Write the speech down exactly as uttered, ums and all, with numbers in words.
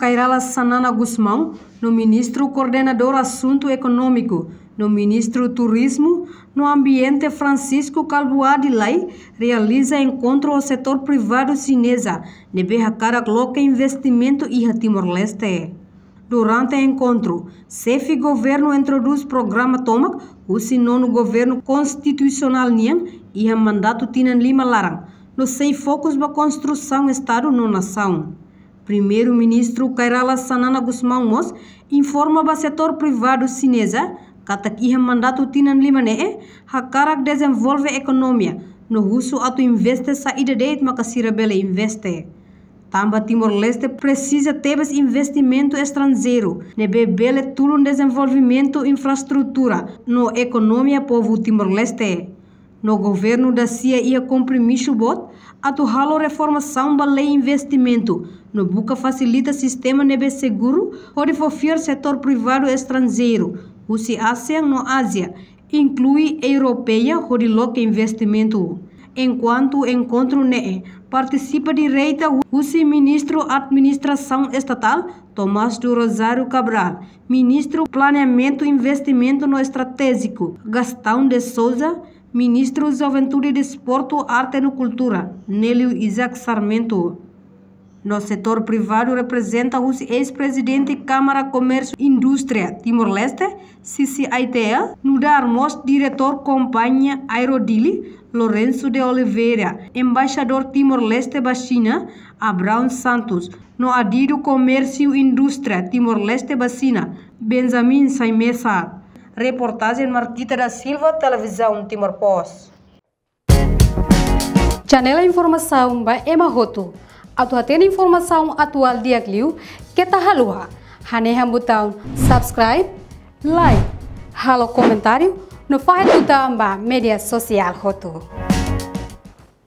Kay Rala Xanana Gusmão, no Ministru Koordenadór Asuntu Ekonómiku, no Ministru Turizmu no Ambiente Francisco Kalbuadi Lay realiza enkontru ho setór privadu xineza ne'ebé hakarak loke investimentu iha Timor-Leste. Durante enkontru, xefe governu introdús programa tomak husi nonu governu konstitusionál nian iha mandatu tinan lima laran, no sei fokus ba konstrusaun Estadu no nasaun. Primeiru-Ministru Kay Rala Xanana Gusmão mós informa ba setór privadu xineza katak iha mandatu tinan lima ne'e hakarak dezenvolve ekonomia no husu atu investe saida de'it maka sira bele investe. Tanba Timor-Leste presiza tebes investimentu estranjeiru ne'ebé bele tulun dezenvolvimentu infraestrutura no ekonomia povu Timor-Leste. No governu da sia iha kompromisu boot atu halo reformasaun ba lei investimentu no buka fasilita sistema ne'ebé seguru hodi fó fiar setór privadu estranjeiru husi ASEAN no Ázia, inklui Europeia, hodi loke investimentu. Enkuantu enkontru ne'e partisipa direta husi Ministru Administrasaun Estatál Tomás do Rosário Cabral, Ministru Planeamentu, Investimentu no Estratéjiku Gastão de Sousa, Ministru Juventude, Desportu, Arte no Kultura Nélio Isaac Sarmento. No setór privadu reprezenta husi eis-prezidente Kámara Komérsiu Indústria Timor-Leste, C C I T L, nu'udar mós diretór kompañia Aero Dili, Lourenço de Oliveira, embaixadór Timor-Leste ba Xina, Abraão Santos, no adidu Komérsiu Indústria Timor-Leste ba Xina, Benjamin Saimesa. Reportajen Marquita da Silva, Televizaun Timor Post. Janela informasaun ba ema hotu. Atu hatene informasaun atuál di'ak liu, keta haluha hanehan butaun subscribe, like, halo komentáriu, no fahe tutan ba média sosiál hotu.